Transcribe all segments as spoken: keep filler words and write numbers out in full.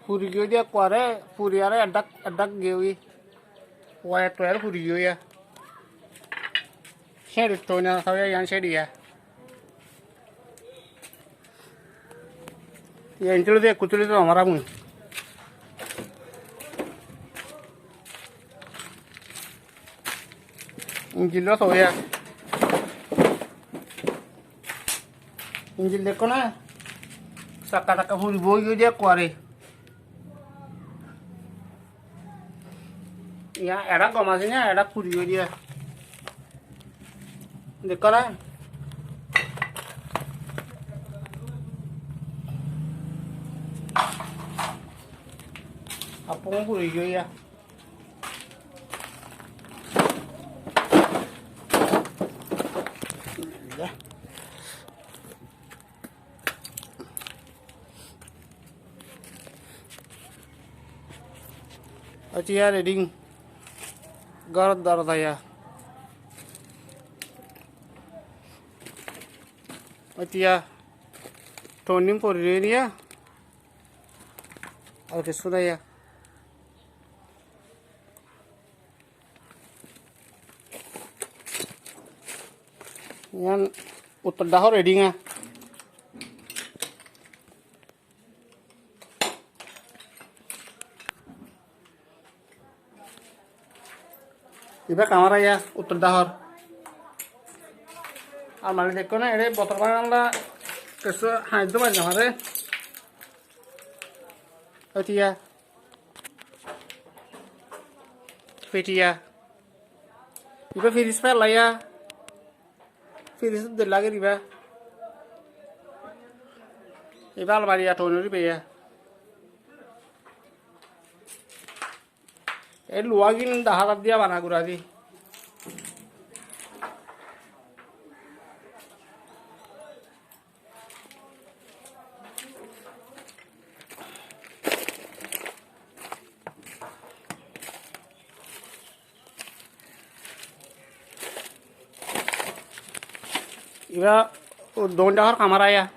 Furi giyói de kuare, furi aró eddák, eddák giyói. Wayar toyar furi giyói ya. Céñçir toina, sabi ya, yián céñçir ya. Yián tuli de, ekku tuli de, amar amui. Injil loi soya. Injil dekko na? Sakka takka furi boi giyói de kuare. Iya, erak gom asé na, erak furi giyói de. Dekko na? Apung furi giyói ya. Etiya reding gor dorza ya. Etiya tonim fori niya. Ar kessú nai ya. Yián uttor dahor edinga. Iba kamara ya, uttor dahor. Almari dekko na, ere botol bagan la, kessú hañddo bari no fare. Etiya. Fetiya. Iba firis fela ya. Firis de lage iba. Iba almari ya toni riba ya. E luwa gin dahá zar diya bana gura di. Iba don dahor kamara ya.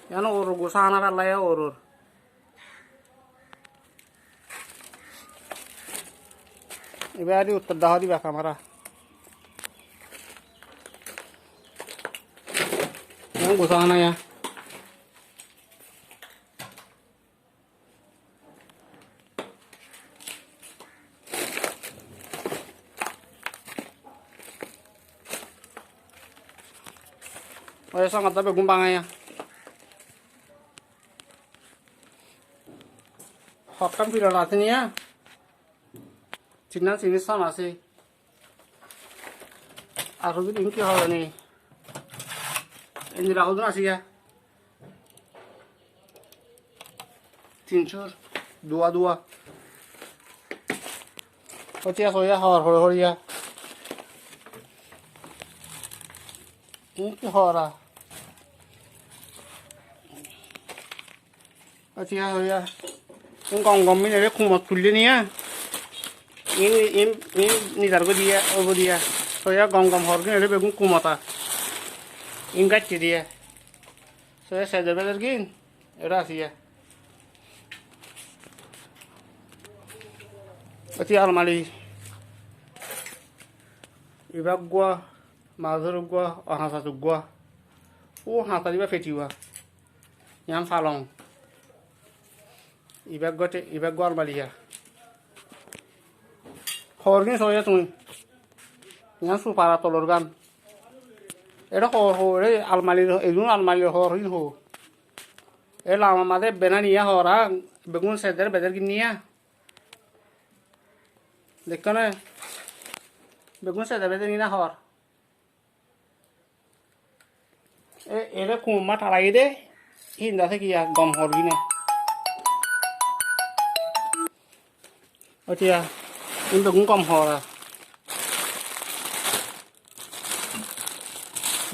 Yián oror gusa ana fela ya oror. Iba adi uttor dahor iba kamara. Yián gusa ana ya. Oi, sangat dabe gum bangaiya. Hokkán firar asé niya. Tinnan sinis san asé. Ar hudun inki hor ni. Indira hudun asiya. Tinsur dua dua. Otiya soya hor hor hor ya. Inki hora. Aci ya, soya. Ín gom gom mín ere kumot tulle niya. Ín, ín, ín nizar goi diya, óibo diya. Soya gom gom hor gín ere beggún kumota. Ín gacce diya. Soya seder beder gín ere asiya. Aci almari. Ibá uggúa, mazur uggúa, o hañsat uggúa. Ó hañsat ibá fetiwa. Yián falong. Ibá eggúa te-, ibá eggúa almari ya. Hor gín soiya tuñí. Yián supara tolor gán. Ere hor hor, ere almari, edún almari hor gín hor. E lama mazé bena niya hor, a, beggún seder beder gín niya. Dekkó né? Beggún seder beder gín hor. E, ere kumma talai de, hinda se kiya gom hor gine. Otiya, in beggún gom hor a.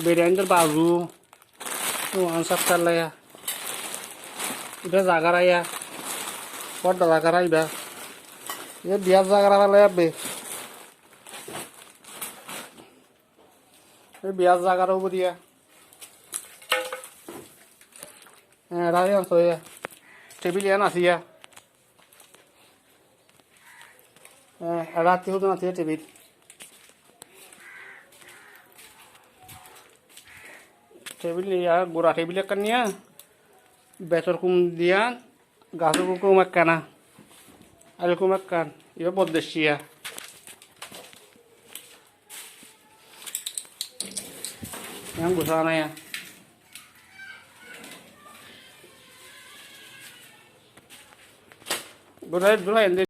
Beriyanir bazu, o ansar tallaya. Iba zagara ya. Bodda zagar aiba. E biyar zagar félai abbe. E biyar zagar óibo diya. E, rari an soya. Tebil iyan asiya. E, rati hudu na tiya tebil. Tebil iyan, gura tebil ekkan niya. Betor kum diyan. Gasór kum ekkán, alir kum ekkán, ibá boddeccíya. Yián gusá naiya. Gusá dulá endilla.